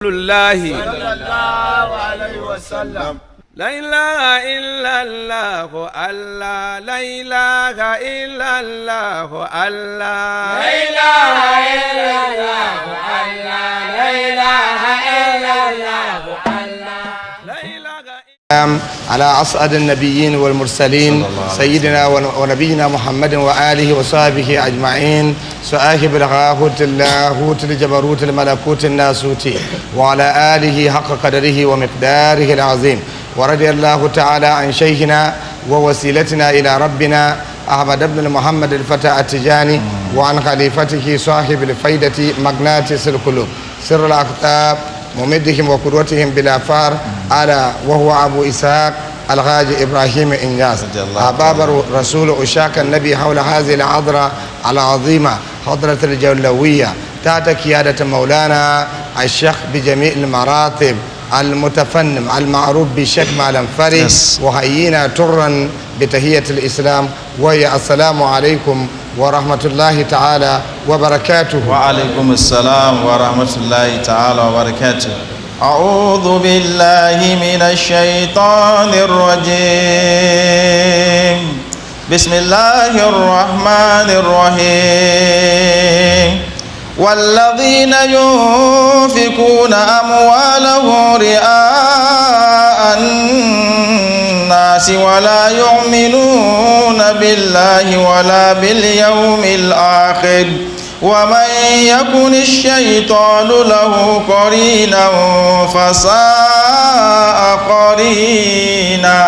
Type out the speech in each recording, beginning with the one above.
Rasulullahi. Sallallahu alayhi wa sallam. La ilaha illallah Allah la ilaha illallah Allah la ilaha illallah Allah la ilaha illallah Allah la ilaha على أسعد النبيين والمرسلين سيدنا ونبينا محمد وآله وصحبه أجمعين صاحب الغاهوت اللاهوت الجبروت الملكوت الناسوت وعلى آله حق قدره ومقداره العظيم ورضي الله تعالى عن شيخنا ووسيلتنا إلى ربنا أحمد بن محمد الفتى التجاني وعن خليفته صاحب الفيدة مغناطيس القلوب سر الأقطاب ممدهم وقدوتهم بلا فار على وهو أبو إسحاق الغاج إبراهيم إنجاز أباب رسول أشاك النبي حول هذه العذراء العظيمة حضرة الجولوية تحت قيادة مولانا الشيخ بجميع المراتب المتفنن المعروف بالشيخ معلم فري وهينا ترا بتهية الإسلام وهي السلام عليكم ورحمة الله تعالى وبركاته. وعليكم السلام ورحمة الله تعالى وبركاته. أعوذ بالله من الشيطان الرجيم. بسم الله الرحمن الرحيم. والذين ينفقون أموالهم رئاء الناس ولا يؤمنون بالله ولا باليوم الآخر ومن يكن الشيطان له قرينا فساء قرينا.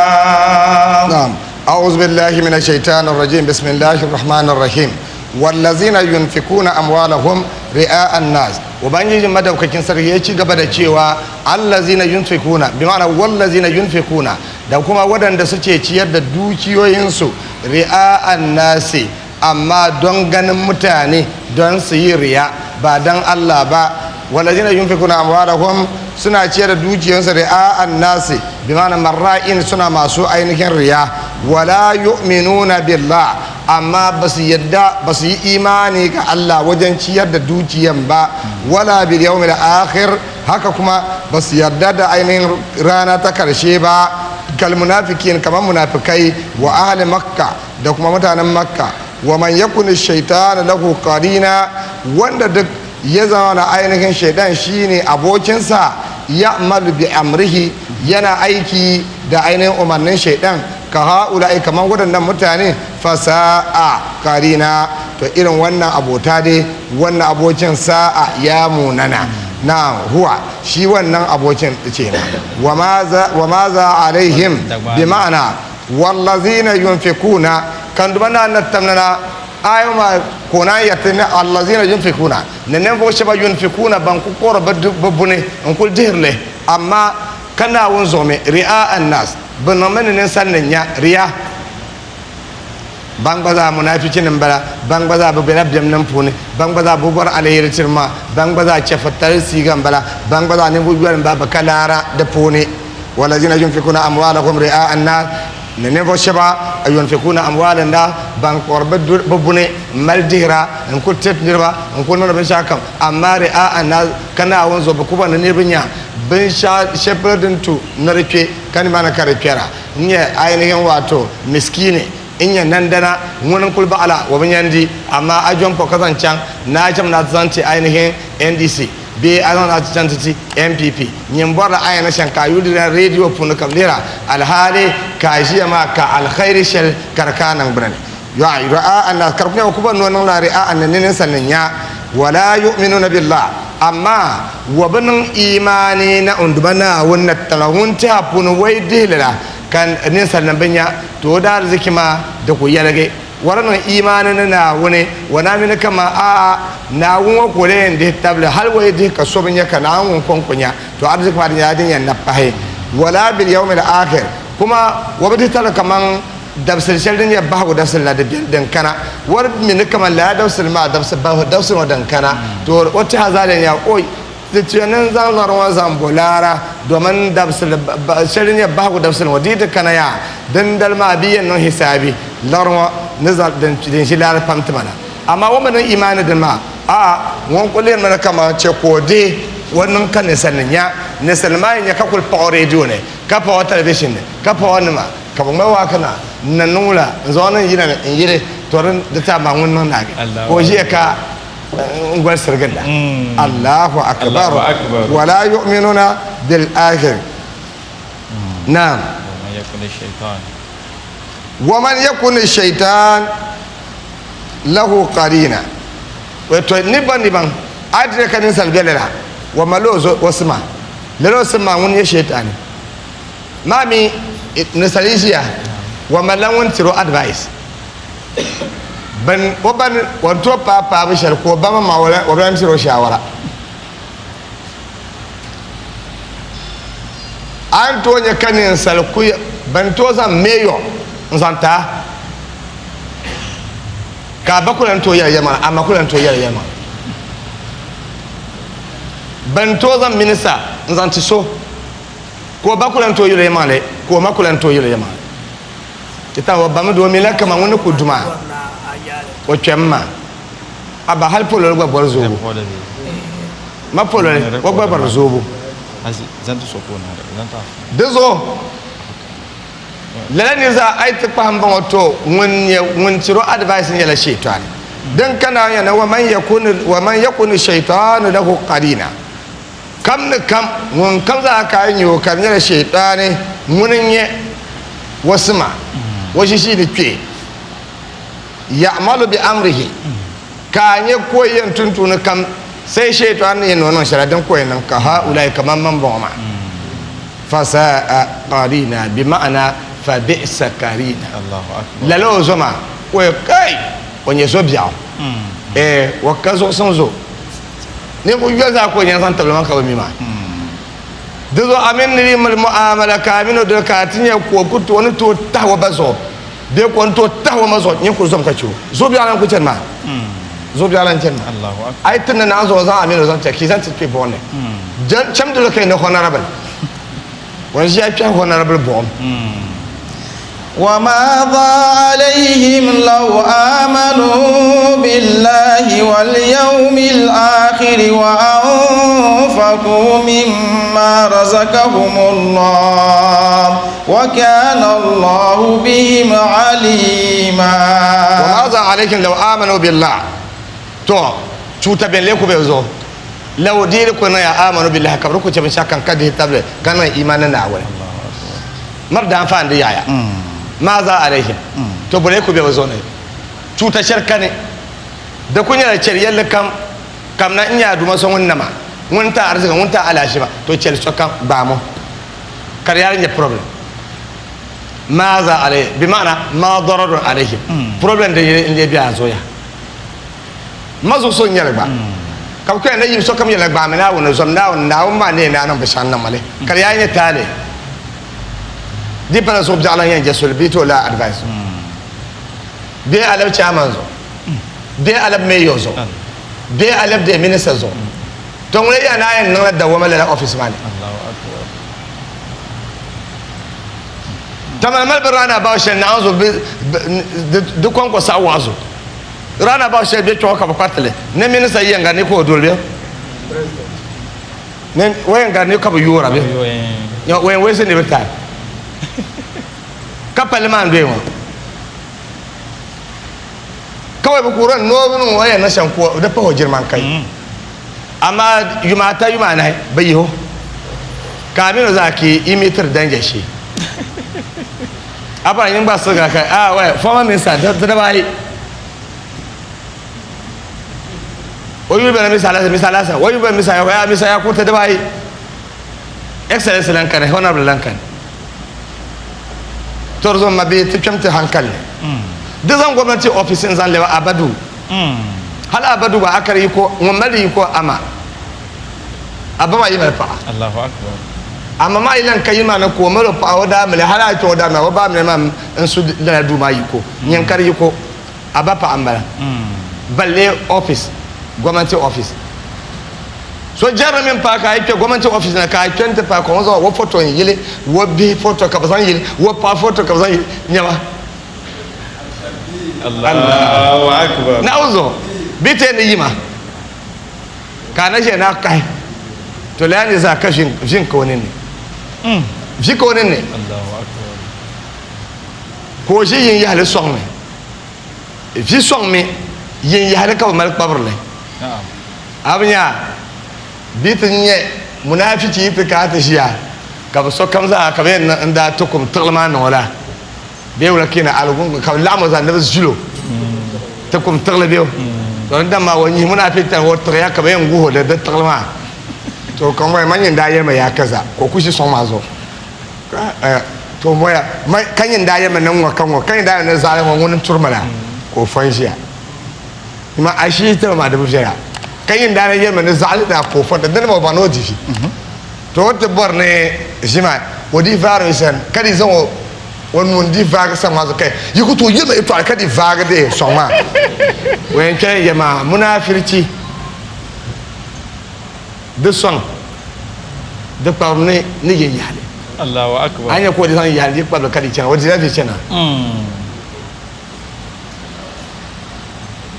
نعم. أعوذ بالله من الشيطان الرجيم. بسم الله الرحمن الرحيم. والذين ينفقون أموالهم رئاء الناس. Ubangijin madaukakin sarki ya ci gaba da cewa allazina yunfikuna bi ma'ana wallazina yunfikuna, da kuma waɗanda suke ciyar da dukiyoyinsu ri'a'an nasi, amma don ganin mutane, don su yi riya ba don Allah ba. Wallazina yunfikuna amwalahum, suna ciyar da dukiyoyinsu ri'a'an nasi bi ma'ana marra'in, suna masu ainihin riya. Wala yu'minuna billah, amma ba su yadda ba su yi imani ga Allah wajen ciyar da dukiyan ba. Wala bil yawmil akhir, haka kuma ba su yarda da ainihin rana ta karshe ba. Kal munafikin, kamar munafikai, wa ahli makka, da kuma mutanen Makka. Wa man yakun shaitan lahu qarina, wanda duk ya zama na ainihin shaidan shine abokinsa, ya'malu bi amrihi, yana aiki da ainihin umarnin shaidan, ka ha'ula'i, kamar waɗannan mutane, fasa'a karina, to irin wannan abota dai, wannan abokin sa'a ya munana. Na huwa shi wannan abokin ce na wa ma za alaihim bi ma'ana wallazina yunfikuna kan duba na na tamnana ayo ma kona yatina allazina yunfikuna ne ne fo shaba yunfikuna ban ku kora babbune in kul dihirle, amma kana wun zome ri'a annas bin mani ninsal ni nya riya. Ban gba zaa munafichi nim bala, ban gba zaa bi bela biɛm nim puuni, ban gba zaa bi bɔri aliheri tiri ma, ban gba zaa chɛfurtali siiga n bala, ban gba zaa ninvuɣu yoli n ba bi ka laara di puuni. Walazina yunfikuna amwalahum ri'a annas, ni ninvuɣu shɛba yunfikuna amwala nas, ban kpuɣiri bi buni n mali dihira n kuli tiri niriba n kuli niŋdi binshaɣu kam, amma ri'a annas, ka Naawuni zuɣu bi ku bɔri ni niriba nya binshaɣu shɛli polo din tu ni di kpe ka nimaani ka di kpɛra. N nyɛ ainihin wato miskini, n nyɛ nandana ŋuni n kuli baɣila o bi nyandi, amaa a jom po ka zaŋ chaŋ ni a cham ni a ti zaŋ ti ainihin NDC bee a zaŋ ni a ti chaŋ ti ti NPP, nyin bɔrila a yɛn ni shɛm ka a yuli di radio puuni ka bi lihira, alhaali ka a ʒiya maa ka alkhairi shɛli ka di ka a niŋgbuna ni. Ri'a annas, ka di ku nyɛ ku ba noo niŋla ri'a annas ni ninsal ni nya. Wala yu'minuna billah, amma wa bi niŋ imaani na n Duuma Naawuni na tiŋa ŋun tɛha puuni wai dihili la ka ninsalnim bi nya, to o daariziki maa di ku yɛligi. Wa di niŋ imaani ni Naawuni, wa na mini kaman a'a Naawuni ŋɔ ka o lee yɛn dihi tabili, hali wai dihi ka so bi nya ka Naawuni ŋun kɔŋko nya, to ariziki maa di nyɛla din yɛn na pahi. Wala bil yawmil akhir, kuma wa bi dihi tabili kaman dabisili shɛli din nyɛ bahigu dabisili la di beni din kana, o di mi ni kaman lala dabisili maa dabisi bahigu dabisili ŋɔ din kana, to o tɛha zaa lee nyɛla, Oi, ti tuya ni n zaŋ lɔri ŋɔ zaŋ bo laara, domin dabisili shɛli din nyɛ bahigu dabisili ŋɔ di yi ti kana yaa, dindali maa bɛ yɛn niŋ hisaabi lɔri ŋɔ ni zaŋ din ʒi laara pam ti ma na. Amaa o mi niŋ imaani dini maa, a'a, ŋun kul lihirimi ni kaman chɛ ka o dihi. o niŋ ka ninsal ni nya ninsal maa yi nya ka kuli paɣi o radio ni ka paɣi o television ni ka paɣi o nima ka bi ŋmɛ waaka na n na niŋ la n zaŋ o niŋ yina ni n yili to di tabi maa ŋun niŋ naagi ka o ʒiya ka n goli siriginda Allahu akbar wala yu'minuna bil akhir naam waman yakuni shaitan lahu qarina to ni ban ni ban a dire ka ninsal bɛ lala wa malo o sima lala o sima ŋun nyɛ shaitani maa mi ninsal yi ʒiya wa malila ŋun tiri o advice ban o ban o ni tooi paai paabu shɛli ka o ba ma o bi lahi tiri o shaawara a ni tooi nyɛ ka ninsal ku ban tooi zaŋ meeyɔ n zaŋ ti a ka a ba ku lahi tooi yɛli yɛlimaŋli a ma ku lahi tooi yɛli yɛlimaŋli ban tooi zaŋ minista n zaŋ ti so ka o ba ku lahi tooi yɛli yɛlimaŋli ka o ma ku lahi tooi yɛli yɛlimaŋli ti ta o ba mi doo mi la kaman ŋun ni ku du maa o kpɛm ma a ba hali pololi gba bɔri zoobu ma pololi o gba bɔri zoobu di zuɣu lala ni zaa a yi ti kpahim baŋ o to ŋun nyɛ ŋun tiri o advice nyɛla shaitani din ka Naawuni yɛli ni wa man yakuni shaitanu lahu qarina Kam ni kam, ŋun kam zaa ka a yi nya o ka di nyɛla Shɛitaani ŋuni n-nyɛ o sima, o ʒiʒiini kpee. Ya'malu bi amrihi, ka a nya ka o yɛn tum tuuni kam sai Shɛitaani ni yɛn ni o niŋ shɛli din ka o yɛn niŋ ka ha'ulai kaman man bɔŋɔ maa. Fasa'a qarina bi ma'ana fa bi'sa qarina. Lala o zo maa, o yɛ kai! O nyɛ zo biɛɣu. Ee, o ka zuɣusuŋ zo. Ninvuɣ yoli zaa ka o nya zaŋ tabili ma ka bi mi ma. Di zuɣu a mini nir yi mali mu'amala ka a mini o doli ka a ti nya ka o ku tooi o ni tooi tahi o ba zuɣu bee ka o ni tooi tahi o ma zuɣu nyin kuli zom ka chɛ o. Zuɣu biɛɣu lan ku chani maa. Zuɣu biɛɣu lan chani maa. A yi ti ni naai zuɣu zaŋ a mini o zaŋ chɛ ka yi zaŋ ti kpe buɣim ni. Cham doli ka yi ni honorable. Ŋun ʒiya kpɛhi honorable buɣim. وماذا عليهم لو آمنوا بالله واليوم الآخر وأنفقوا مما رزقهم الله وكان الله بهم عليما وماذا عليهم لو آمنوا بالله to cuta ben le ku be zo law diri ku na ya amanu billahi kabru ku ce bin shakan kadi table kana imanin na wani Mar da anfani di yaya maa zaa alaihim to bole ku be bi zuɣu ni chuuta shɛli kani di ku nyɛla chɛli yɛlli kam kam na n-nyɛ a Duuma so ŋun nama ŋun ti a arizika ŋun ti a alahiʒiba to chɛli sokam gbaam o ka di yaa di nyɛ problem maa zaa alaihim bi maana maa dararun alaihim problem din yɛn n-lee be a zuɣu yaa ma zuɣu so n-nyɛli gba ka bi kpɛya na yim sokam yɛla gbaami Naawuni zom Naawuni Naawuni maa ni yɛn daa niŋ binshɛɣu n-niŋ ma li ka di yaa nyɛ taali Di pala zuɣu biɛɣu lan yɛn je soli bee ti o laa advice zuɣu bee alab chairman zuɣu bee alab mayor zuɣu bee alab de minister zuɣu to ŋuna yaa naa yɛn niŋla dawama lala office maa ni tamali mali bi round about shɛli naɣ zuɣu di kɔŋko saɣa waɣa zuɣu round about shɛli bɛ kpɛŋɔ ka bi kparitili ni minister yɛn ni ka o doli bɛ Nen wayan gari ni ka bi yoora bɛ wayan waste niriba time ka palli maa n doya ŋɔ kawai bi kuura noo bi niŋ o yɛn niŋ shɛm ka di pahi o jiriman kai mm. amaa yuma ata yuma anahi bi yiho ka a mini o zaa ki imitiri danja shee a bara nyin gba sirigila ka a wai former minister ti dibaayi o yuli bɛla misa alasa misa alasa o yuli bɛla misa ya misa ya kurti dibaayi excellence lan kani honorable lan kani tɔri zuɣu ma bihi ti kpɛm ti hankali ni di zaŋ gɔmnanti office n zaŋ lɛbi abadu hali abadu gba a kari yiko ŋun mali yiko ama a ba maa yi mali paɣa ama maa yi lan ka yili maa ni ka o mali o paɣa o daa mili hali a yi kpɛ o daa mili o ba mili maa n su lala duu maa yiko nyɛn kari yiko A ba paɣa m-bala. Balle office, gomnanti office. So jɛrili mini paai ka a yi kpe gomnanti office na ka a kpe nti paai ka o zaŋ o photo n-yili o bihi photo ka bɛ zaŋ yili o paɣa photo ka bɛ zaŋ yili nyɛma. Allahu Akbar. Naawuni zuɣu bɛ ti yɛn ni yima ka a na ʒiya ni a kahi. To laya ni zaa ka ʒi n-ka o ninni. Ʒi ka o ninni. Ka o ʒi yin yahili sɔŋmi. Vi sɔŋmi yin yahili ka bi mali kpabirili. A bi nya bɛ ti nya munaafichi yi ti kana ti ʒiya ka bɛ sokam zaa ka bɛ yɛn niŋ n-daa ti kum tiɣili maa niŋ o la bee wula kina aligungu ka bɛ laɣim o zaa ni bɛ zil o ti kum tiɣili bɛ o. To n dama o nyihi munaafichitali o tiɣiya ka bɛ yɛn guhi o di tiɣili maa. To ka ŋɔya man nyin daa yɛli ma yaa kaza ka o ku ʒi sɔŋ maa zuɣu. To ŋɔya ka nyin daa yɛli ma ni ŋ-ŋɔ ka ŋ-ŋɔ ka nyin daa yɛli ni zaɣili ŋɔ ŋuni n-turi ma la ka o fo n-ʒiya. Ma a shii taba maa di bi viɛla ka yin daa yɛli ma ni zaɣili daa ka o fɔnta dini ma o baŋ ni o di vi to o ti bɔri ni ʒi maa o di vaari o sani ka di zaŋ o nuu n-di vaagi saŋ maa zuɣu ka yi ku tooi yɛli ma yɛltɔɣali ka di vaagi di sɔŋ maa o yɛn chani yɛ maa munaafirichi di sɔŋ di kpabiri ni ni yin yahali a nya ka o di zaŋ yahali di kpabili ka di chana o dila vi chana.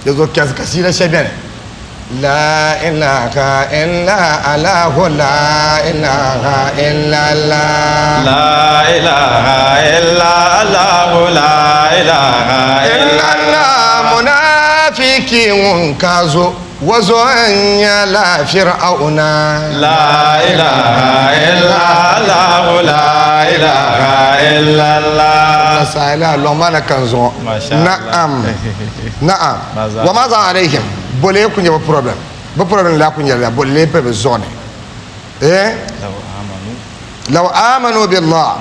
Di zuɣu chɛsi ka siira shɛli bɛni La ilaha illa Allahu la ilaha illa Allah. La ilaha illa Allahu la ilaha illa Allah. Munafiki ŋun ka zo wazo n nyɛla Fir'auna. La ilaha illa Allahu la ilaha illa Allah. Nasa'ila lɔŋ na kan zuɣu. Na'am. Na'am. Wa ma za alaihim bole ku nyɛ bi problem. Bi problem la ku nyɛla bole pe bi zuɣu ni. Eh? Law amanu billah.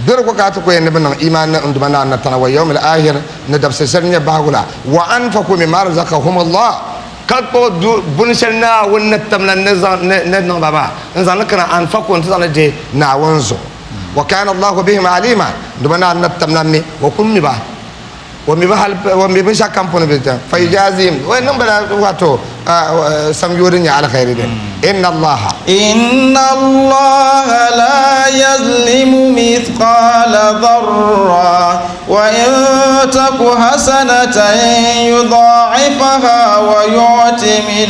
Biri ko ka ti ko ni bi niŋ iman ni n duma na na tana wa yawmil akhir ni dabsi shɛli nyɛ bahigu la wa anfaqu mimma razaqahum Allah ka kpuɣi buni shɛli Naawuni ni tim la ni zaŋ ni niŋ ba maa n zaŋ li kana anfaqu n ti zaŋ li deei Naawuni zuɣu wa kana Allahu bihim alima duma Naawuni ni tim la mi o ku mi ba o mi ba hali o mi binshɛɣu kam puni bi fa yujazihim o niŋ ba la wato samyoo din nyɛ alkhairi din inna Allaha inna Allaha la yazlimu mithqala dharra wa in taku hasanatan yudha'ifaha wa yu'ti min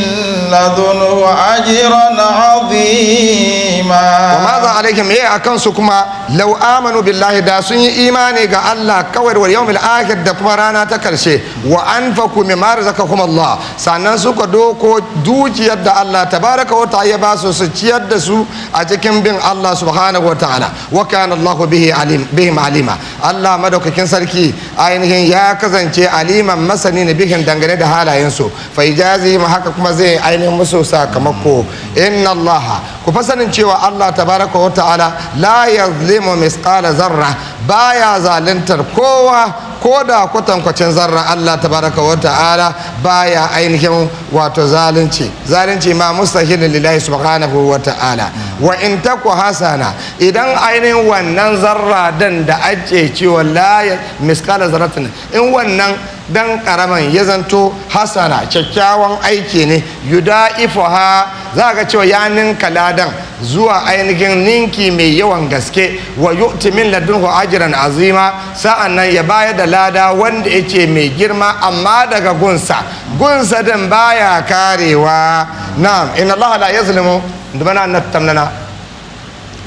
ladunhu ajran 'azima. Wa ma za alaihim me akan su kuma law amanu billahi da sun yi imani ga Allah kawai wal yawmil akhir da kuma rana ta karshe wa anfaqu mimma razaqahum Allah sannan suka doko dukiyar da Allah tabaraka wa ta'ala ya ba su su ciyar da su a cikin bin Allah subhanahu wa ta'ala wa kana Allahu bihi alim bihim alima Allah madaukakin sarki ainihin ya kasance aliman masani ne bihin dangane da halayensu fa ijazihim haka kuma zai ainihin musu sakamako inna Allah ku fa sanin cewa Allah tabaraka wa ta'ala la yazlimu misqala zarra baya zaluntar kowa ko da kwatankwacin zarra Allah tabaraka wa ta'ala baya ainihin wato zalunci zalunci ma mustahilin lillahi subhanahu wa ta'ala wa in taku hasana idan ainihin wannan zarra dan da ake cewa la misqala zarratin in wannan dan karaman ya zanto hasana kyakkyawan aiki ne yuda'ifuha za ga cewa ya ninka ladan zuwa ainihin ninki mai yawan gaske wa yu'ti min ladunhu ajran azima sa'annan ya bayar da lada wanda yake mai girma amma daga gunsa gunsa din baya karewa na'am inna Allah la yazlimu ndumana na tamnana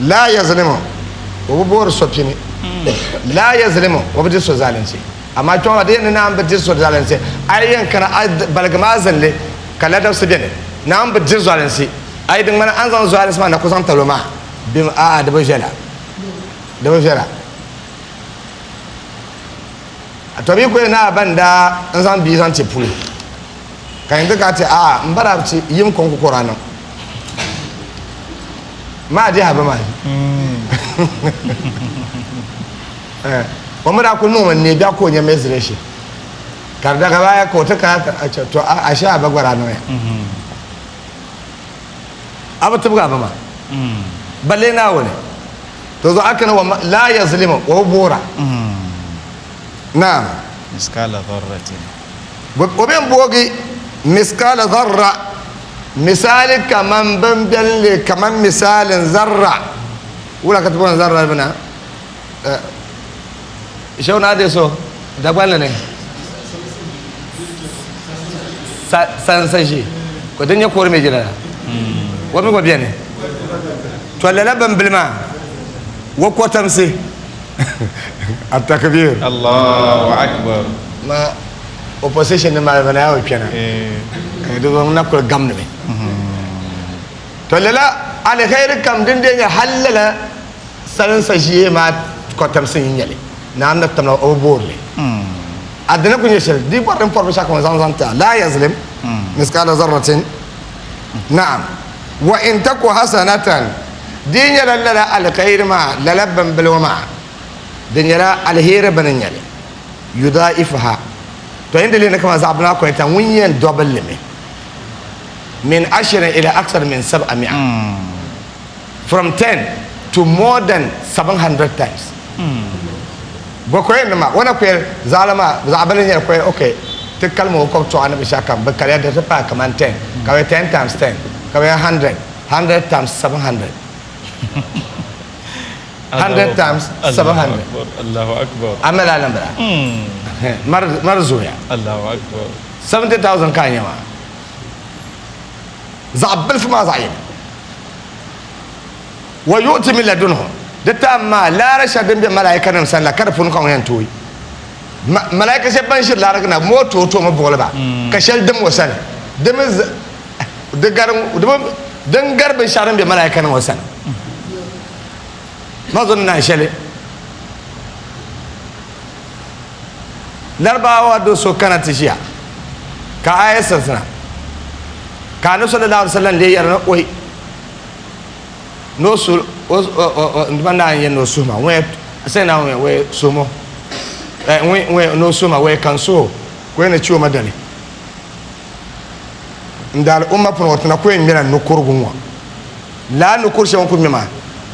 la yazlimu wa bor sopini la yazlimu wa bi so zalunci amma kyoŋ di ni naan bi diri so zalinsi a yi yɛn kana a baligi maa zinli ka ladabsi beni naan bi diri zalinsi a yi di ŋmani a ni zaŋ zalinsi maa na ku zaŋ talo maa bim a di bi viɛla di bi viɛla to bi ku yɛn naa ban daa n zaŋ bia zaŋ ti puli ka yɛn ti ka ti a n bara ti yim kɔŋ kukɔra niŋ maa dihi a ba maa O mi daa kuli niŋmi n-neei biɛɣu ka o nya Mɛzirɛshi, ka di daga baya ka o ti kana ti to ashe a ba gba daa niŋya. A bi tibigi a ba maa, balle Naawuni. To zuɣu a kana wa laa yazlimu, o bi boora. Naam. Miskala dharratin. O bɛn boogi miskala dharra, misali kaman bimbɛlli, kaman misalin zarra. Wula ka ti booni zarra bina? Shɛba naa deei so Dagbanli ni sansa ʒi ka di nyɛ kɔri mi jina la o mi gba beni. To lala bimbili maa wo kotomsi At-takbir. Allahu akbar. Ma opposition ni mali bana yawo kpɛna di zuɣu na kuli gamdimi. To lala alheri kam din dee nyɛ hali lala salinsa ʒiɛ maa kotomsi n nyɛli naa ni tamla o bi boori li. A dini ku nyɛ shɛli di bɔri din pɔri binshɛɣu kam zaŋ zaŋ ti a la yazlim miskala zarratin naam wa in taku hasanatan di nyɛla lala alkhairi maa lala bimbili ŋɔ maa di nyɛla alheri bini n nyɛli yudaifuha to yin di lihini kaman zaɣ bini akɔi ta ŋun yɛn dɔbili li mi min ashirin ila aksar min sab'a mi'a from 10 to more than 700 times bɔ koya nima wana koya zaɣila maa zaɣ bini nyɛli koya ok ti kalima o kɔb tɔɣa ni binshɛɣu kam bi kaliya di ti paai kaman 10 ka bɛ 10 times 10 ka bɛ 100 100 times 700 100 times 700 Allahu akbar amala nan bala mar mar zoya Allahu akbar 70000 ka nyɛ maa zaɣ bilifu maa zaɣ yini wa yu'ti min ladunhu di taam maa laara shɛli din be malaika nim sani la ka di puuni ka ŋun yɛn tooi malaika shɛba ban ʒiri laara na moo tooi toomi buɣili ba ka shɛli dim o sani di mi di gari din gari binshɛɣu din be malaika nim ŋɔ sani ma zo ni naan shɛli Larabawa do so kana ti ʒiya ka aya siɣisina ka anabi sallallahu alaihi wasallam lee yɛri ni oi ni o su nduma naan yɛn ni o suhuma ŋun sai na ŋun wɛ suhumo ŋun ŋun ni o suhuma wɛ kan suhu ko yɛn ni chi o ma dali n daal umma puni o tina ko yɛn ŋmɛla nukurigu ŋɔ laa nukuri shɛli ŋun ku ŋmɛ maa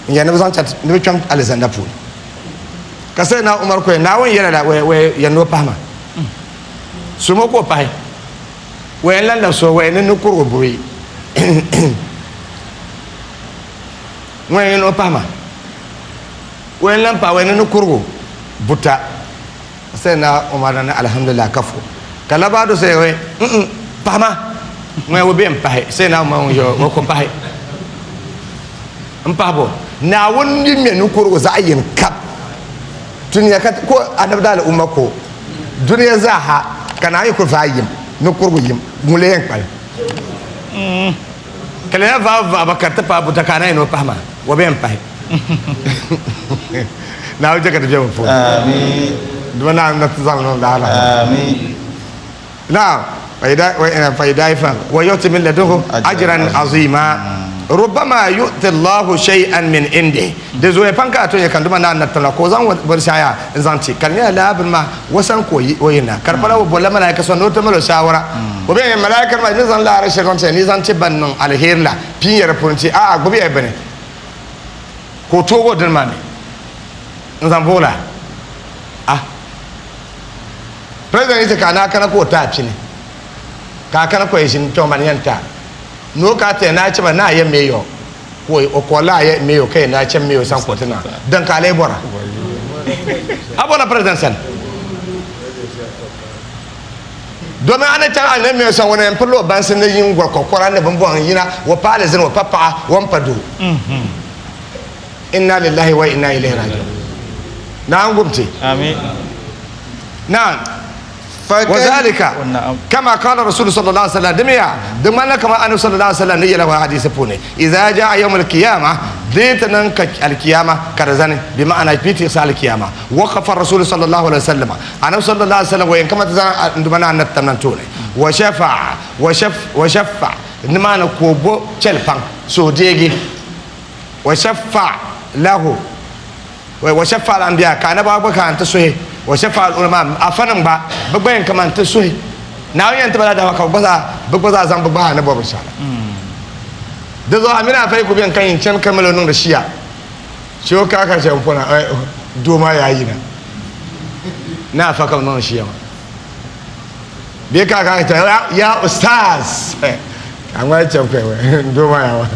n yɛn ni bi zaŋ chati ni bi kpɛm alizanda puuni ka sai na Umar ko Naawuni yɛla la wɛ yɛn ni o pahi ma sumo ka o pahi wɛ yɛn lan labisi o wɛ ni nukurigu buyi ŋun yɛn ni o pahi ma wɛ yɛn lan pahi wɛ ni nukurigu buta sai na Umar na ni alhamdulillah ka fo ka labaado sai wɛ pahi ma ŋun yɛn o bɛ n pahi sai na Umar ŋun yɛ o ko pahi n pahi bo Naawuni ni ŋmɛ nukurigu zaɣ yini kap dunia ka ko anabi daa umma ko dunia zaaha ka naan yi ku vaai yim nukurigu yim ŋun lee yɛn kpalim ka lala vaai vaai ba ka di ti paai buta ka a na yɛn o pahi maa o bi yɛn pahi Naawuni chɛ ka ti bɛ bi puuni Amin. dama Naawuni na ti zaŋ niŋ daa Amin. نعم فيضاعف ويؤتي من لدنه أجرا عظيما ربما يؤتي الله شيئا من عنده da zo ya fanka to ya kanduma na na tana ko zan bar shaya zan ci kan ya labin ma wasan ko yi na karfara wa bola malaika son no ta malo shawara ko be malaika ma ni zan la ara shekon ni zan ci bannon alheri la piyar furunci a a gobe ya bane ko togo din ma ne zan bola ah president ita ka na kana ko ta pini ka kana ko yishin to man yanta no ka te na ci ba na ye meyo ko o ko la ye meyo kai na ce meyo san ko tana dan ka le bora abola president san domin ana can a nan meyo san wani yan fullo ban sun yin gwarkwakwara ne bambon yina wa pale zin wa papa wan fado inna lillahi wa inna ilaihi raji'un na an gumte Amin. نعم وذلك نعم. كما قال الرسول صلى الله عليه وسلم دميا دمنا كما أنه صلى الله عليه وسلم نيلا حديث بوني إذا جاء يوم القيامة ديتنا القيامة كرزاني بمعنى بيتي سال القيامة وقف الرسول صلى الله عليه وسلم أنا صلى الله عليه وسلم وين كما تزان دمنا أن تمنتوني وشفع وشف وشفع نما كوبو تشلفان سوديجي وشفع له وشفع الأنبياء كان بابا كان تسوي وشفع العلماء أفنم با بقبين كمان تسوي ناوي أنت بلا دعوة كوبا بقبا زام بقبا أنا بابا إن شاء الله da zo amina fa ku biyan kan yin can kamar nun da shiya shi ka ka ce fona doma yayi na na fa kan nun shiya be ka ka ta ya ustaz an wai can kai doma yawa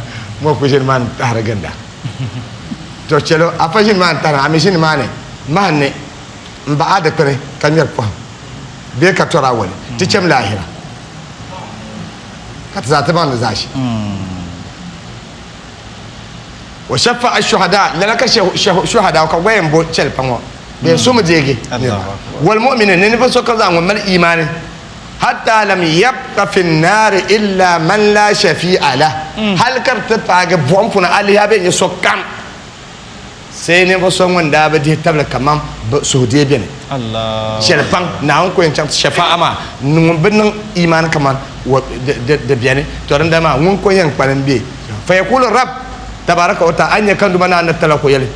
mo ku shin man tar ganda to chelo afa shin man tar ami shin mane manne mba ada kare kamar ko be ka tora wani ti cem lahira ka ta zata ban da zashi Wa shafa'a shuhada lala ka shuhada ka gba yɛn bo chɛli pa ŋɔ bɛ yɛn somi deegi niriba wal mu'minin ni ninvuɣ so kam zaa ŋun mali imaani hatta lam yabqa fi nnaari illa man la shafi'a lah hali ka di ti paagi buɣim puuni a lihi a bɛ nyɛ sokam sai ninvuɣ so ŋun daa bi dihi tabili kaman bɛ suhudee beni shɛli paŋ Naawuni ko yɛn chaŋ ti shafa'a maa ni ŋun bi niŋ imaani kaman di beni to dindali maa ŋun ko yɛn kpalim be fa yaqulu Rabb tabaraka wa ta'ala a nya ka Duuma Naa ni tala ko yɛli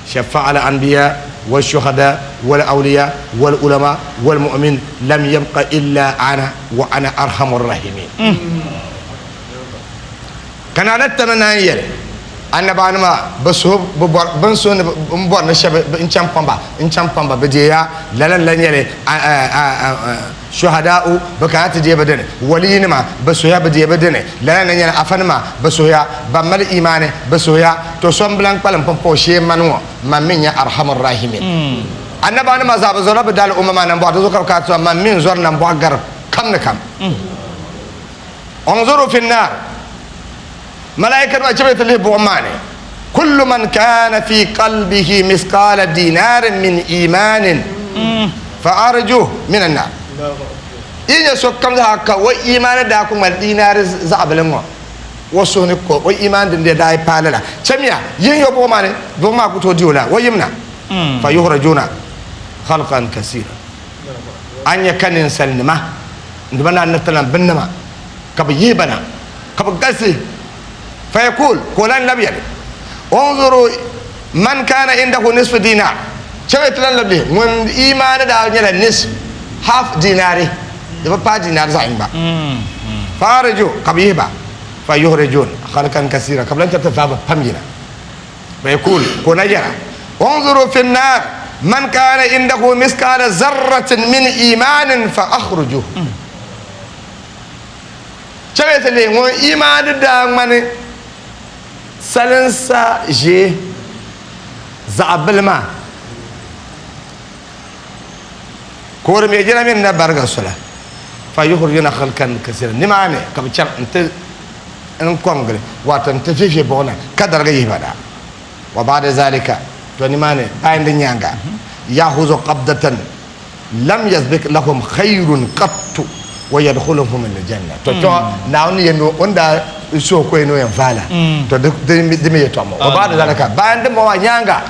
shafa'a al-anbiya wa-shuhada wal-awliya wal-ulama wal-mu'min lam yabqa illa ana wa ana arhamur rahimin. Ka Naa ni tana naan yɛli annabaanima bɛ suhu bi bɔri bɛ ni suhu ni m-bɔri ni shɛba n-chaŋ pamba n-chaŋ pamba bɛ deeya lala n-lan nyɛli shuhada'u bɛ kana ti deei bɛ dini waliyinima bɛ suhuya bɛ deei bɛ dini lala n-lan nyɛli afanima bɛ suhuya ban mali imaani bɛ suhuya to so m-bi lan kpalim pumpɔŋɔ shee mani ŋɔ man mi n-nyɛ arhamur rahimin annabaanima zaa bɛ zɔrila bɛ daali'umma maa nambɔɣu di zuɣu ka bɛ kana ti man mi n-zɔri nambɔɣu gari kam ni kam. Unzuru fi nnar, Malaika nima chɛ bɛ ti lihi buɣim maa ni, kullu man kana fi qalbihi misqala dinarin min imanin fa arjuh min annar. Yi nya sokam zaa ka o imaani daa ku ŋmani dinaari zaɣibili ŋɔ o suhu ni ko o imaani din daa yi paai lala. Chamiya, yi yo buɣim maa ni, buɣim maa ku tooi di o la, o yimna. Fa yuhrajuna khalqan kasira. A nya ka ninsalinima n ba naan ni ti lan binnima, ka bɛ yihi ba na, ka bɛ galisi. Fayakul, ka o lan labi yɛli, Unzuru man kana indahu nisfu dinar, chɛliya ti lan labi lihi ŋun imaani daa nyɛla nisf, half, dinaari, di bi paai dinaari zaɣ yini gba. Fa'ariju, ka bɛ yihi ba. Fayuhrijun khalqan kasira, ka bɛ lan chɛ ti vaai ba pam yina. Fayakul, ka o na yɛra, Unzuru fi nnar man kana indahu miskala zarratin min imanin fa akhrujuhu. Chɛliya ti lihi ŋun imaani daa ŋmani salinsa ʒee zaɣ bili maa, ka o di me jina mini nabariga sola, fa yukhrijuna khalqan kasira, nimaani ka bɛ chaŋ nti n kom gili, wato n-ti vivi buɣu na ka darigi yihi ba daa. Wa ba'da zalika, to nimaani bayan di nyaaŋa, ya'khuzu qabdatan lam yasbik lahum khayrun qattu wa yadkhuluhum al-janna. To kpɛŋɔ Naawuni ni yɛn ni o ni daa suhi ka o yɛn ni o yɛn vaai la, to di mi yɛtɔɣa m-bɔŋɔ. Wa ba'da zalika, bayan dimbɔŋɔ maa nyaaŋa,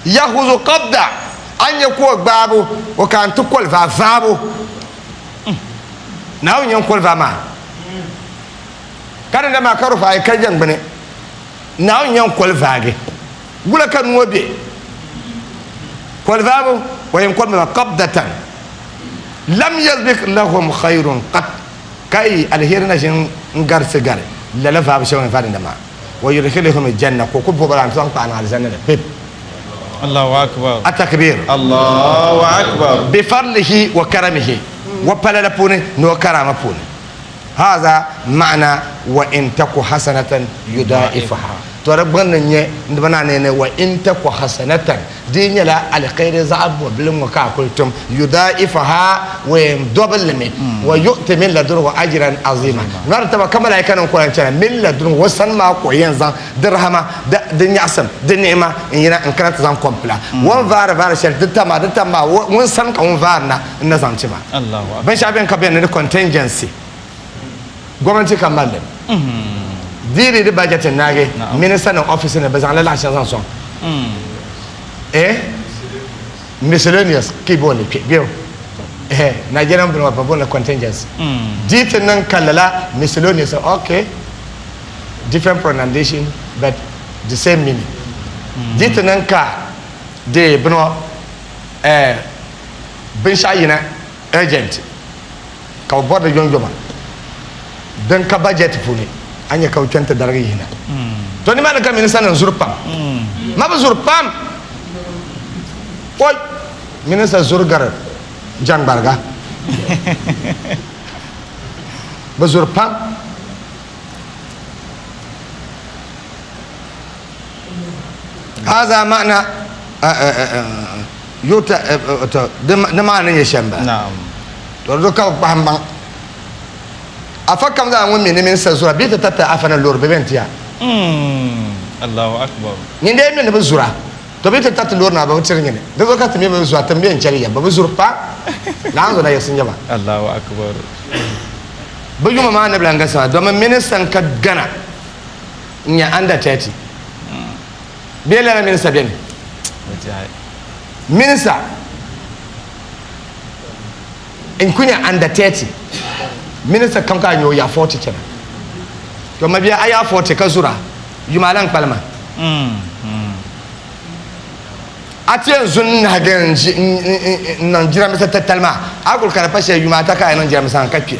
ya'khuzu qabda, a ni nya ka o gbaabu, o kana n-ti koli vaai vaabu. Naawuni yɛn koli vaai maa. Ka di na maa ka Rufai ka jɛngbuni Naawuni yɛn koli vaagi wula ka nua be koli vaabu o yɛn koli mi qabdatan lam yasbik lahum khayrun qat ka yi aliheri na ʒin n garisi gari lala vaabu shɛli ŋɔ vaadi na maa wa yudkhiluhum janna ka o ku bo ba n zaŋ kpaai niŋ alizanna ni pip. Allahu akbar. Atakbir. Allahu akbar. Bi fadlihi wa karamihi wa palala puuni ni o karama puuni. Haza ma'ana wa in taku hasanatan yudaifuha. To di gbunni n-nyɛ n di ba naa ni wa in taku hasanatan di yi nyɛla alikairi zaɣ bɔbili ŋɔ ka a kuli tum yudaifuha o yɛn dobili li mi wa yu'ti min ladunhu ajran azima. Ŋari taba ka malaikanim ku lan chana min ladunhu o sani maa ka o yɛn zaŋ di rahama di nyaɣisim di ni'ima n-yina n-kana ti zaŋ kɔmpila o ni vaari vaari shɛli di tam maa di tam maa ŋun sani ka ŋun vaari na n na zaŋ ti ma. Binshɛɣu beni ka beni ni contingency gomnanti ka mali li. Di yi di budget n naagi minister nim office ni bɛ zaŋla laɣ shɛli zaŋ sɔŋ eh miscellaneous ka yi booni kpe bɛ eh Nigerian bini maa bɛ booni contingency. Di yi ti niŋ ka lala miscellaneous okay different pronunciation but the same meaning. Di yi ti niŋ ka di bini ŋɔ eh binshɛɣu yina urgent ka bɛ bɔri di yomyoma din ka budget puuni a nya ka bɛ kpɛni ti darigi yihina. To nimaani ka minista nim zuri pam. Ma bi zuri pam. Oi! Minista zuri gari jɛŋgbariga. Bɛ zuri pam. Haza ma'ana yuta to di maani nyɛ shɛm bala to di ka bi kpahim baŋ afa kam zaa ŋun mi ni mini sa zura bee ti tariti afa ni loori bɛ bɛn tiya. Allahu akbar. Nyin dee mi ni bi zura, to bɛ ti tariti loori na bɛ bi tiri nyini. Di zuɣu ka ti mi bi zura, ti mi n chɛli ya, bɛ bi zuri pa. Naanzu na yiɣisi n-nyɛ ba. Allahu akbar. Bɛ yuma maa ni bi lan galisi maa, domin minista n-ka Ghana n-nyɛ under 30. Bee lala minista beni? Minista n-ku nyɛ under 30. Minista kam ka a nya o yaɣ 40 chana. To mabia a yaɣ 40 ka zura, yuma a lan kpalima. A ti yɛn zu n-nahigi n-niŋ jirambiisa titali maa, a kul ka di pa shɛli yuma ata ka a yɛn niŋ jirambiisa maa ka kpi.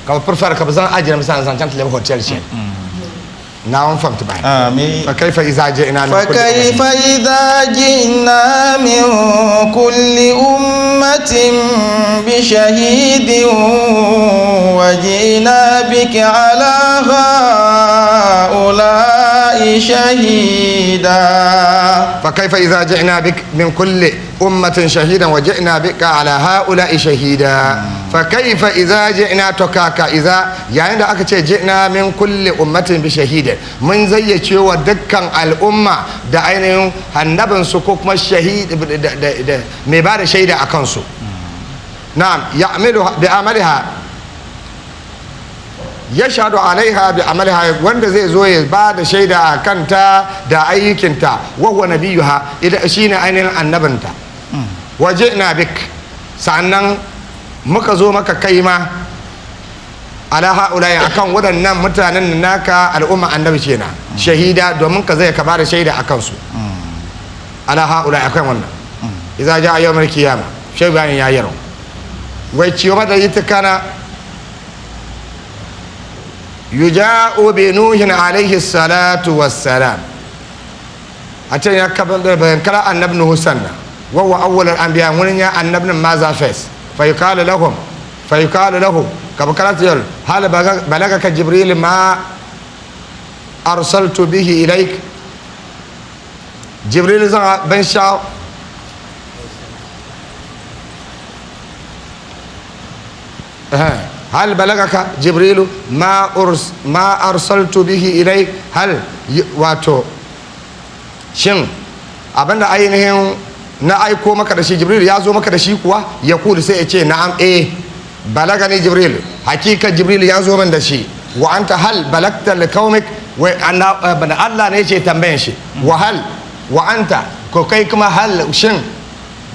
Ka bɛ pirifari ka bɛ zaŋ a jirambiisa maa zaŋ chaŋ ti lɛbi hotel shɛli. Naawuni fam ti bahi. Amin. Fa kayfa iza ji'na min kulli فكيف إذا جئنا من كل أمة بشهيد وجئنا بك على هؤلاء شهيدا. فكيف إذا جئنا بك من كل أمة شهيدا وجئنا بك على هؤلاء شهيدا. فكيف إذا جئنا تكاكا إذا يعني da aka ce ji'na min kulli ummatin bi shahidin, mun zayyace wa dukkan al'umma da ainihin annabin su ko kuma shahid da mai ba da shaida a kansu. Na'am, ya'malu bi amaliha, yashhadu alaiha bi amaliha, wanda zai zo ya ba da shaida a kanta da ayyukinta, wa huwa nabiyuha, ida shine ainihin annabinta. Waji'na bik, sa'annan muka zo maka kai ma ala ha'ulai akan waɗannan mutanen naka al'umma annabi kenan shahida, domin ka zai ka ba da shaida akan su. Ala ha'ulai akan wannan. Idza ja'a yawmul qiyamah, shay bayan ya yaro wai ciwo mata yi kana yuja'u bi nuhin alaihi salatu wassalam. A can ya kabar da bayan kala annabi nuhu sanna wa huwa awwalul anbiya, wurin ya annabin maza fes fa yuqalu lahum, fa yuqalu lahu kaba karatu yau hal balagaka jibril ma arsaltu bihi ilaik, jibril zan ban sha hal balagaka jibrilu ma urs ma arsaltu bihi ilaik, hal wato shin abinda ainihin na aiko maka da shi jibril ya zo maka da shi kuwa? Ya kulu sai ya ce na'am, eh balagani jibril, hakika jibril ya zo min da shi. Wa anta hal balagta liqaumik, wa anna bana Allah ne ce tambayan shi, wa hal wa anta ko kai kuma hal shin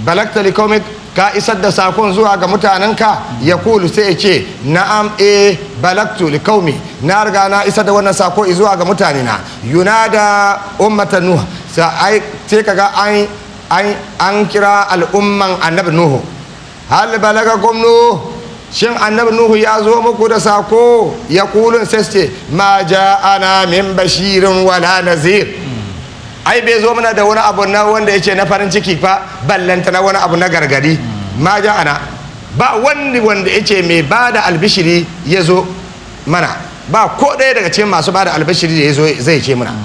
balagta liqaumik, ka isar da sakon zuwa ga mutanenka? Ya kulu sai ya ce na'am, eh balagtu liqaumi, na riga na isar da wannan sako zuwa ga mutanena. Yunada ummatan nuh, sai sai kaga an an an kira al'umman annabi nuhu, hal balagakum nuh, shin annabi nuhu ya zo muku da sako? Ya kulun sai su ce ma ja'ana min bashirin wala nazir, ai bai zo mana da wani abu na wanda yace na farin ciki fa, ballanta na wani abu na gargadi. Ma ja'ana, ba wani wanda yace mai bada albishiri ya zo mana, ba ko ɗaya daga cikin masu bada albishiri da ya zo zai ce mana,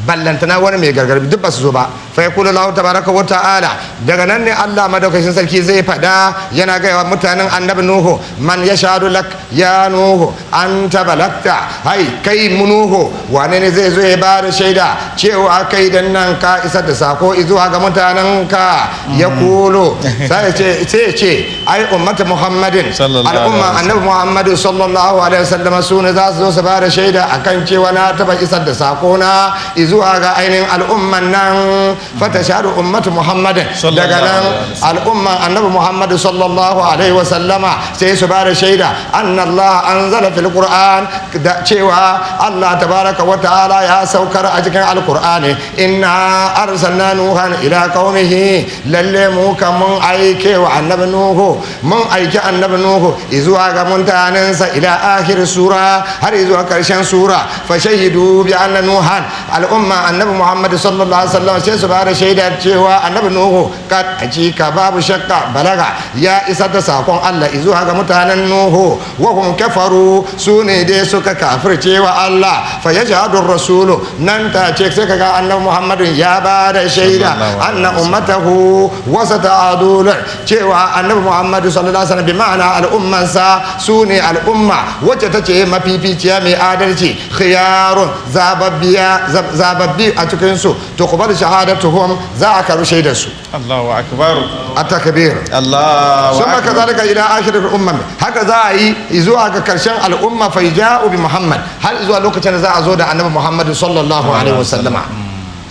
ballantana wani mai gargarbi, duk ba su zo ba. Fa yaqulu Allahu tabaraka wa ta'ala, daga nan ne Allah madaukakin sarki zai faɗa yana gaya wa mutanen annabi Nuhu, man yashhadu lak ya Nuhu anta balagta, hai kai mu Nuhu, wane ne zai zo ya ba da shaida cewa kai dan nan ka isar da sako zuwa ga mutanen ka? Ya kulu sai ce sai ce ai ummatu Muhammadin, Sallallahu alaihi al'umma wasallam. annabi Muhammadu sallallahu alaihi wasallam su ne za su zo su ba da shaida akan cewa na taba isar da sako na zuwa ga ainihin al'umman nan. Fata shahadu ummatu Muhammadin, Sallallahu daga nan alaihi wasallam. al'umman annabi Muhammadu sallallahu alaihi wasallama sai su ba da shaida anna Allah anzala fil Qur'an, da cewa Allah tabaraka wa ta'ala ya saukar a cikin alqur'ani, inna arsalna nuhan ila qaumihi, lalle mu kan mun aike wa annabi nuhu, mun aiki annabi nuhu zuwa ga mutanensa, ila akhir sura, har zuwa karshen sura. Fa shahidu bi anna nuhan, al'umma Al'umma annabi Muhammad sallallahu alaihi wasallam sai su ba da shaida cewa annabi Nuhu kad hakika babu shakka balaga ya isar da sakon Allah izuwa ga mutanen Nuhu, wa hum kafaru, su ne dai suka kafirce wa Allah. Fa yashhadu rasulu, nan ta ce sai kaga annabi Muhammad ya ba da shaida anna ummatahu wasata adulun, cewa annabi Muhammad sallallahu alaihi wasallam bi ma'ana al'ummansa su ne al'umma wacce ta ce mafificiya mai adalci, khiyarun, zababbiya, zababbi a cikin su, to kubar shahadatuhum, za a karu shaidar su. Allahu akbar. At-takbir. Allahu ثم akbar. كذلك الى اخر الامم, haka za a yi zuwa ga karshen al'umma, fa ja'u bi Muhammad, har zuwa lokacin da za a zo da annabi Muhammad sallallahu alaihi wasallama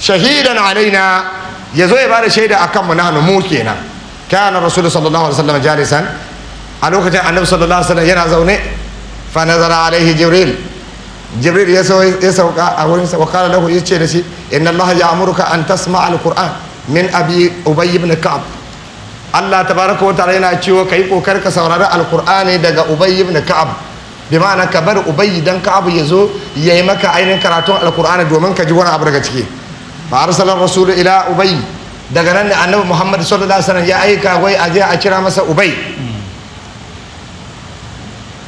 shahidan alaina, ya zo ya bada shaida akan mu, nahnu, mu kenan. Kana rasul sallallahu alaihi wasallam jalisan, a lokacin annabi sallallahu alaihi wasallam yana zaune, fa nazara alaihi Jibril, Jibril ya sauka a wurin sa, wa qala lahu, yace da shi: inna Allaha ya'muruka an tasma'a al-Qur'an min Abi Ubay ibn Ka'ab. Allah tabaraka wa ta'ala yana cewa kai kokar ka saurari alqur'ani daga Ubay ibn Ka'ab, bi ma'ana ka bar Ubay dan Ka'ab ya zo yayi maka ainihin karatun alqur'ani domin ka ji wani abu daga ciki. Fa arsala rasul ila Ubay, daga nan ne annabi Muhammad sallallahu alaihi wasallam ya aika wai aje a kira masa Ubay.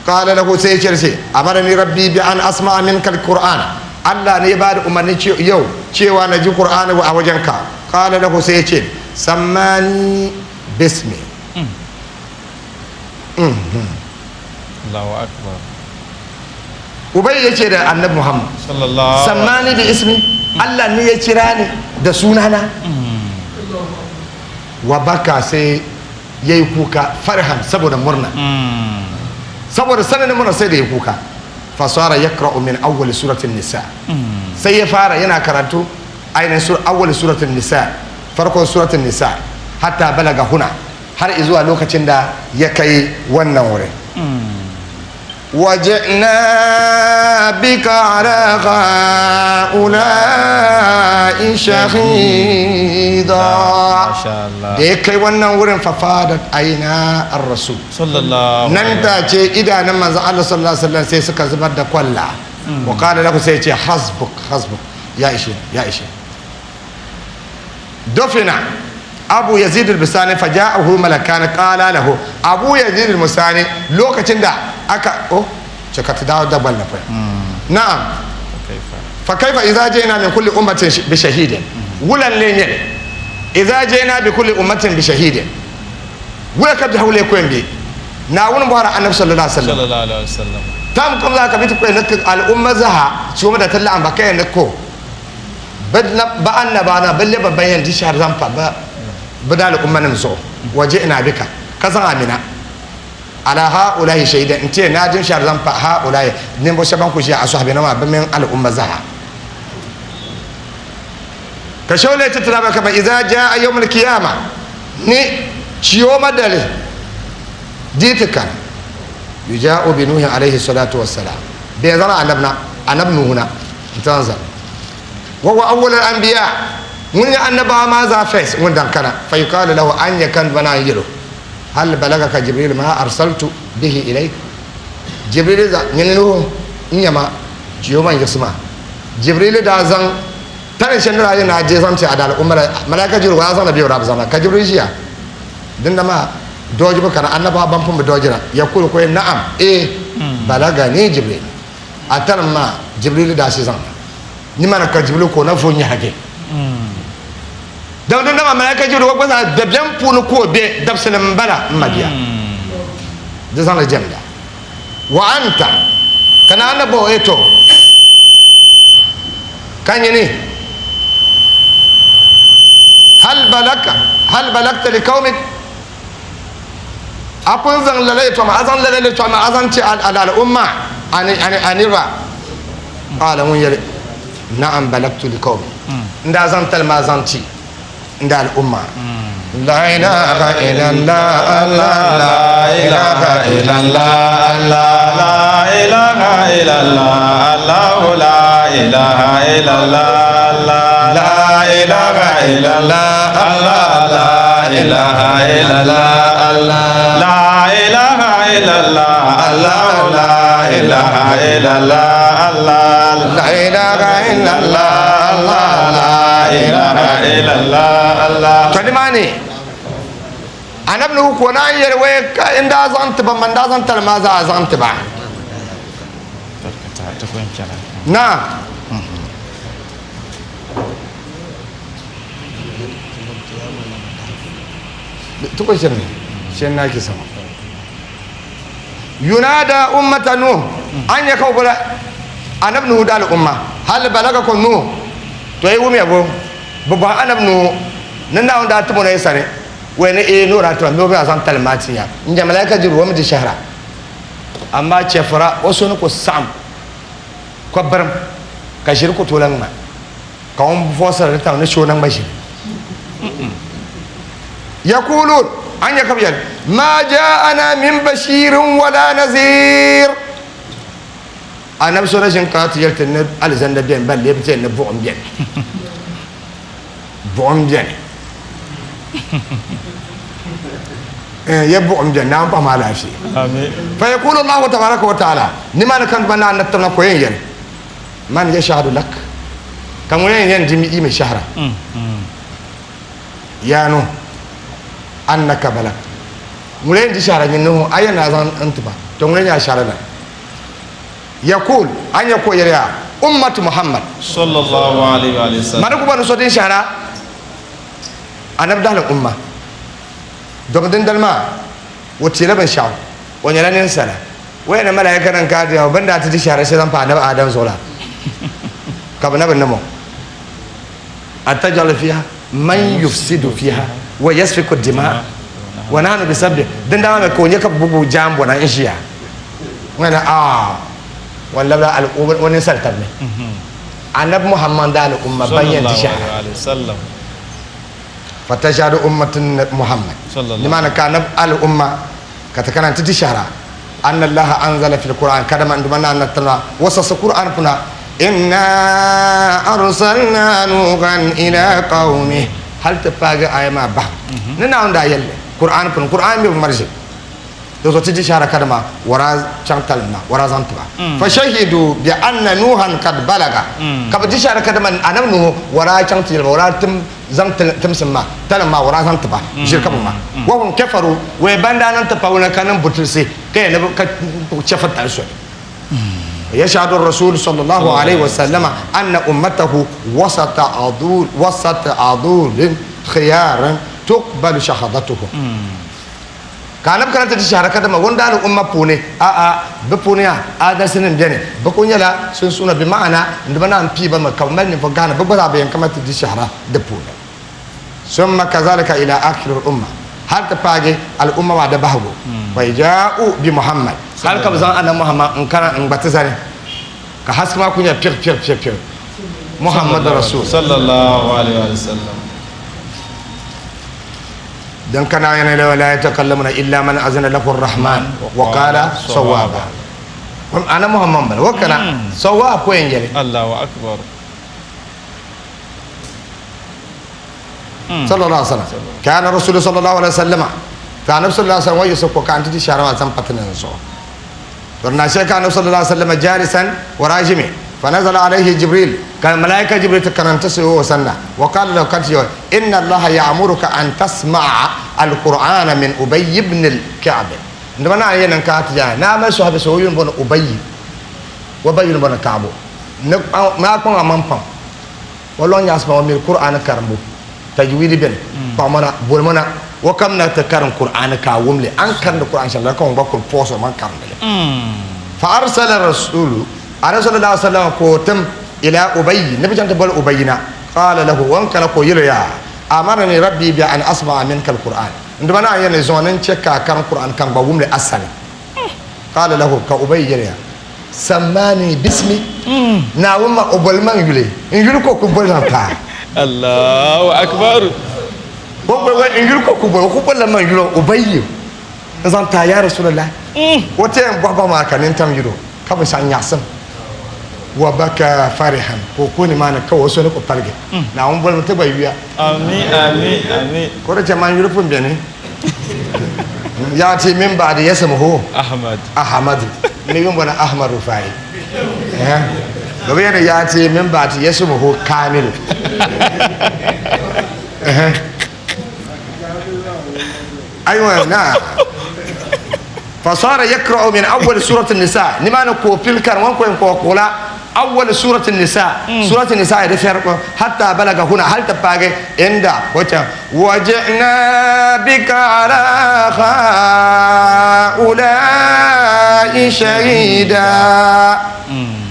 Qala lahu, sai ya ce: amarani rabbi bi an asma'a minka alquran, Allah ne ya ba da umarni yau cewa na ji qur'ani a wajenka. Qala lahu, sai ya ce: sammani bismi. Allahu akbar. Ubay ya ce da annabi Muhammad sallallahu sammani bi ismi, Allah ne ya kira ni da sunana. Wa baka, sai yayi kuka, farhan, saboda murna, saboda sananin murna sai da ya kuka. Fasara yaqra'u min awwal suratin nisa, sai ya fara yana karatu ainihin awwal suratin nisa, farkon suratin nisa, hatta balaga huna, har zuwa lokacin da ya kai wannan wurin: وجئنا بك على هؤلاء شهيدا. ما شاء الله. Da ya kai wannan wurin, fafadat aina ar-rasul, sallallahu nan ta ce idanun manzon Allah sallallahu alaihi wasallam sai suka zubar da kwalla. Wa qala lahu, sai ce: hasbuk, hasbuk, ya ishe, ya ishe. Dufina Abu Yazid al-Bisani, faja'ahu malakan, qala lahu. Abu Yazid al-Bisani lokacin da aka, oh, cika ta dawo da balla fa, na'am. Kaifa. Fa kaifa idza ji'na min kulli ummatin bi shahidin, wulan lenye idza ji'na bi kulli ummatin bi shahidin, wula ka bi hawle ko bi na wun bora annabi sallallahu alaihi wasallam. Sallallahu alaihi wasallam. Tam kom za ka bi ko ne al umma zaha ci da talla an ba kai ne ko badna ba annaba na balle babban yan di shahar zan fa ba bada al umma nim so waje ina bika kasan amina ala haulahi shaida, in ce na jin shahar zan fa haulahi ne bo shaban ku shi ashabi na ma ba min al umma zaha ka shaule ta tana baka ba idza jaa yawmul qiyama ni ciyo madale ditika yuja'u bi Nuhi alaihi salatu wassalam, bai zama annabna annab Nuhuna tanzal wa huwa awwal al anbiya, mun ya annaba ma za fes mun dan kana, fa yuqalu lahu an yakan bana yiro: hal balagaka Jibril ma arsaltu bihi ilayk? Jibril za nyin Nuhu nyama ciyo man yasma Jibril da zan tarin shan rayu na je zamce a dal umar malaika jibril wa zan biyo rab zama ka Jibril jiya din da ma doji baka annaba ban fun dojira ya kulu ko na'am, eh, balaga ni Jibril a tarin ma Jibril da shi zan ni mana ka Jibril ko na fun ya hage dan dan ma malaika jibril wa gbaza da biyan punu ko be dabsilin bala mabiya da zan la jamda wa anta kana annabo eto kan yi ne hal balaka hal balakta li qaumik akun zan lalai to ma azan lalai to ma azan ci al al umma ani ani anira qala mun yare na'am, balagtu li qaumi, inda zan tal ma zan ci inda al umma. La ilaha illallah, Allah. La ilaha illallah, Allah. La ilaha illallah, Allah. La ilaha illallah, Allah. La ilaha illallah, Allah. La ilaha illallah, Allah. La ilaha illallah, Allah. La ilaha illallah, Allah. La ilaha illallah. Allah la ilaha illallah Allah. To nimaani anabi Nuhu ka o naan yɛli wai ka n daa zaŋ ti ba man daa zaŋ tali maa zaa zaŋ ti ba. Naam. Ti ko shiri ni shɛli na ki sama. Yunada ummata Nuh an yɛ ka o bɔla anabi Nuhu daali umma hal balagakum Nuh to yi wumiya bo bi bɔhi anabi Nuhu ni Naawuni daa tim o na yi sani wai ni ee ni o daa tima mi o bi daa zaŋ talim maa ti ya n nya malaika Jibril o mi di shɛhira amaa chɛfura o suhu ni ku saɣim kɔbirim ka ʒiri ku tooi lan ŋma ka ŋun vɔsiri di tam ni shɛ o naŋgba ʒiri. Yakulun, an ya ka bɛ yɛli, Ma ja'ana min bashirin wala nazir. Anabi so na ʒin kana ti yɛli ti ni alizanda beni, ban lee bi ti yɛli ni buɣim beni. Buɣim beni. Eh, ya buɣim beni, Naawuni paɣi ma alaafee. Fa yakulu Allahu tabaraka wa ta'ala, nimaani ka n naan na tiŋa ko yɛn yɛli. Man yashhadu lak, ka ŋun yɛn yɛn di mi i mi shɛhira, yaa Nuhu, annaka balagta, ŋun yɛn di shɛhira nyin Nuhu, a yɛn daa zaŋ n ti ba, to ŋun yɛn nyɛ a shɛhira lana. Yaqul, a nya ka o yɛli ya, Ummatu Muhammad, Sallallahu alayhi wa sallam. Mani ku bɔri ni so din shɛhira Anabi dahali umma, domi dindali maa o teela binshɛɣu, o nyɛla ninsala. Waya ni malaika nim ka diya bin daa ti di shahara shɛli zaŋ pa anabi Adam zuɣu la ka bi na bi niŋ o. Atajalu fiha man yufsidu fiha wa yasfiku dima wa nahnu bisabbi din daa maa mi ka o nyɛ ka bi gbubi jaambɔna n ʒiya ŋana a wan labila al o ninsal tabi ni anabi Muhammad daa ni umma ban yɛn di shahara fatashhadu ummatun Muhammad nimaani ka anabi al umma ka ti kana nti di shɛhira anna Allaha anzala fil Qur'an kadama n Duuma Naa na tira o siɣisi Qur'an puna inna arsalna Nuuhan ila qawmih hali ti paagi aya maa bahi ni Naawuni daa yɛli li Qur'an puni Qur'an mi bi ŋmari ʒim di zuɣu ti di shɛhira kadama o daa chaŋ talim maa o daa zaŋ ti ba fa shahidu bi anna Nuuhan kad balaga ka bi di shɛhira kadama anabi Nuhu o daa chaŋ ti yɛli ba o daa tim zaŋ timsim maa talim maa o daa zaŋ ti ba ʒiri ka bi ŋma wa hum kafaru wai ban daa niŋ tipawulli ka niŋ butulsi ka yɛn ni ka chɛfuritali soli. Yashhadu ar-rasul sallallahu alayhi wa sallama anna ummatahu wasata adul wasata adulin khiyaran tuqbalu shahadatuhum. Ka anabi kana ti di shɛhira kadama ŋun daa ni umma puuni, a'a, bɛ puuni yaa aadalsinim beni, bɛ kuli nyɛla sunsuuna, bɛ ma'ana, n-di ba naan pii ba mi ka bɛ mali ninvuɣ gaana, bɛ gba zaa bi yɛn kama ti di shɛhira di puuni. Summa kazalika ila akhiril umma, hal ti paagi al'umma maa di bahigu, fa ja'u bi Muhammad, hal ka bɛ zaŋ anabi Muhammad n-kana n-gba ti zani, ka haske maa kuli nyɛ piɣ piɣ piɣ piɣ, Muhammad Rasul. Sallallahu alaihi wa sallam. Dan kana yana la la yatakallamuna illa man azina lahu ar-rahman wa qala sawaba. Ana Muhammad bala wa kana sawab ko yen yele. Allahu akbar. Sallallahu alaihi wasallam. Kana Rasul sallallahu alaihi wasallam. Ka Annabi sallallahu alaihi wasallam wa yusuf ko kan ti shara ma zan patinin so. Torna she ka Annabi sallallahu alaihi wasallam jalisan wa rajimi. Fa nazala alaihi Jibril. Ka malaika Jibril ta karanta sai wa sanna. Wa qala lahu kati inna Allaha ya'muruka an tasma'a al-Qur'ana min Ubay ibn al-Ka'b. Ndama na yenan ka ta ja na ma sahabi so yun bon Ubay wa bayun bon Ka'b. Ne ma ko man pam. Wa lon yasma wa mil Qur'an karambu. Tajwidi ben paɣa boli mana wa kam na ti karim Qur'an ka wumli an karindi Qur'an shɛli la ka ŋun gba kuli pɔɔsi o man karindi li. Fa arsala rasulu anabi sallallahu alaihi wasallam ka o tim ila Ubayy ni bi chaŋ ti boli Ubayy na qala lahu o ni kana ka o yɛli o yaa amarani rabbi bi an asma'a minka al-Qur'an n dima naa yɛli ni zuŋɔ ni n chɛ ka a karim Qur'an ka n gba wumli a sani. Qala lahu ka Ubayy yɛli ya Sammani bismi Naawuni ma o boli ma n yuli n yuli ka o ku boli ma paa. Allahu akbar. O boli ma n yuli ka o ku boli o ku bolila ma n yuli o bayi n zaŋ taai ya Rasulallah o ti yɛn bɔhi ba maa ka nintam yuli o ka bi shɛɣu nyaɣisim wa baka farihan ka o kuhi nimaani ka o suhu ni ku paligi Naawuni bolimi ti gba yuya. Amin amin amin. Ka o di chɛ man yuli pun beni. Yati min ba'di yasmuhu Ahmad. Ahmadu. Ni yun bɔna Ahmad Rufai. Eh? Domin yana ya ce min ba ta yasu mahu kamilu. Aiwa na. Fasara yakra'u min awwal suratul nisa ni ma na ko filkar wan ko ko kula awwal suratul nisa suratul nisa ya dafiyar hatta balaga huna hal ta fage inda wata waja'na bika ala haula'i shahida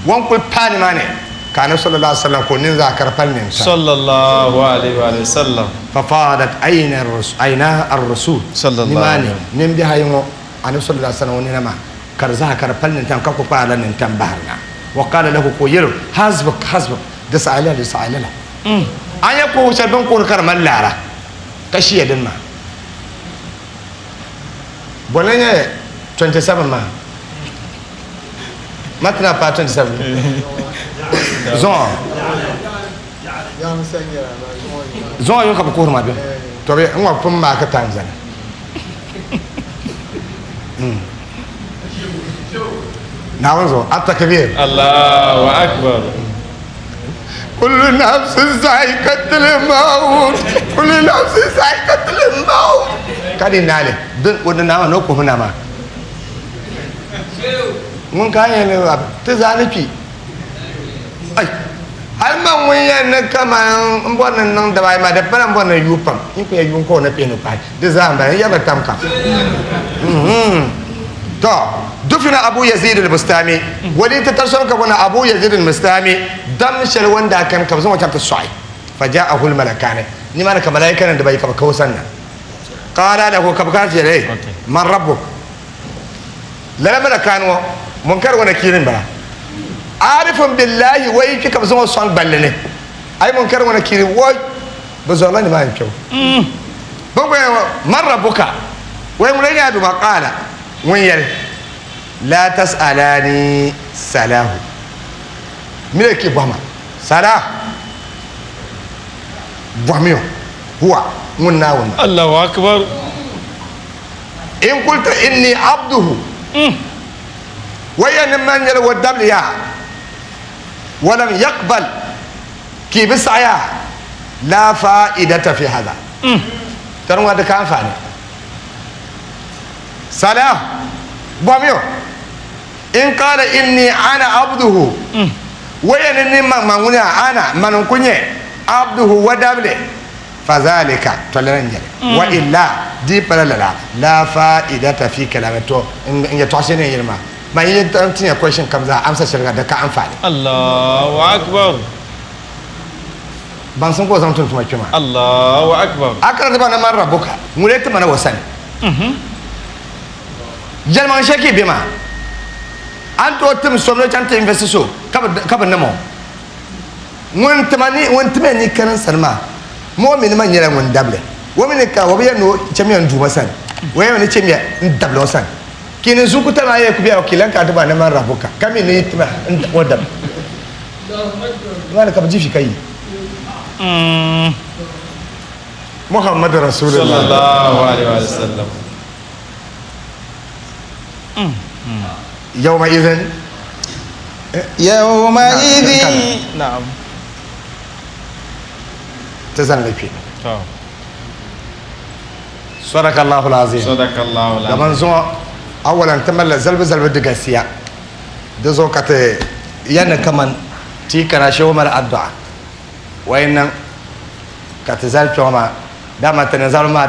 wan kul pani mane kana sallallahu alaihi wasallam ko nin za karfal nin sa Sallallahu alaihi wa sallam. ففاضت عين الرسول عينا الرسول صلى الله nimani عليه وسلم. nim bi haymo anu sallallahu alaihi wasallam nima karza karfal nin tan kako pala nin tan baharna wa qala lahu ko yero hasbuk hasbuk da sa'ala da sa'ala an ya ko wuce ban ko kar mallara kashi ya din ma bolanya 27 ma matna pa 27 zon zon yun ka bi kuhuri maa bɛ to bɛ n wa pun maa ka time zani Naawuni zuɣu at-takbir. Allahu akbar. Kullu nafsin za'iqatul maut. Kullu nafsin za'iqatul maut. Ka di naali din o di naama no kuhi nama. Ŋun ka yɛn ni ti zaa ni kpi. Ai hali man ŋun yɛn ni kaman n bɔri ni n niŋ daba ayi maa di pala n bɔri ni yuui pam n ku yɛn yuun ka o ni pihinu pahi di zaa n bala n yɛrimi tam kam. To dufina Abu Yazid al-Bustami wali ti tari soli ka bɔna Abu Yazid al-Bustami dam shɛli o ni daa kani ka bɛ zaŋ o chaŋ ti sɔɣi faja'ahu al-malakani nimaani ka malaika nim dibayi ka bɛ ka o sanna qala lahu ka bɛ kana ti yɛli man rabbuk Lala malakani ŋɔ munkar wa nakirin bala. Arifun billahi wai kpi ka bɛ zaŋ o sɔŋ gballi ni. Ayi munkar wa nakirin wai bɛ zɔrila nimaani kpɛbu. Bɛ ni bɔŋɔ man rabbuka wai ŋuna nyɛ a Duuma qaala ŋun yɛli la tas'alani salahu mini ki bɔhima salah bɔhimiyo huwa ŋun Naawuni maa. Allahu akbar. In kulta inni abduhu waya ni man yɛli o dabili yaa walam yaqbal ka i bi saɣi yaa la fa'idata fi hada tɔri ŋɔ di ka anfaani salah bɔmiyo in qala inni ana abduhu waya ni ni man ŋuni ana man n ku nyɛ abduhu wa dabili Fazalika, to lala n-nyɛ li. Wa illa, di yi pala lala, la fa'idata fi kalami, to n yɛtɔɣ shɛli ni yɛn yɛli maa, man yi yɛn ti nya question kam zaa amsa shɛli ka di ka anfaani. Allahu Akbar. Baŋsim ka o zaŋ tum tuma kpe maa. Allahu Akbar. A kana ti baŋ ni man rabbuka, ŋuni ti ma na o sani. Yɛlimaŋ shɛli ka yi be maa, a ni tooi tim so ni o chaŋ ti investi so ka bi niŋ o. Ŋun tima ni ŋun timiya ni kani n sani maa, ma o mi ni ma nyɛla ŋun dabili. O mi ni ka o bi yɛli ni o chamiya n Duuma sani, o yɛlimi ni chamiya n dabili o sani. Ka yi ni zuŋ ku tali maa yɛli ku biɛhigu ka yi lan kana ti bɔhi ni man rabbuka, ka mi ni yi tima n o dabili. Nimaani ka bɛ di vi ka yi. Muhammadu Rasulullah. Sallallahu alaihi wa sallam. Yawma idhin. Yawma idhin. Na'am. Ti zaŋ li kpe. Sadaka Allahu al-azim. Sadaka Allahu al-azim. Kaman zuŋɔ awalan ti malila zalibu zalibu di galisiya di zuɣu ka ti yɛli ni kaman ti yi kana shee o mali addu'a wayannan ka ti zali kpɛŋɔ maa dama ti ni zalibu maa.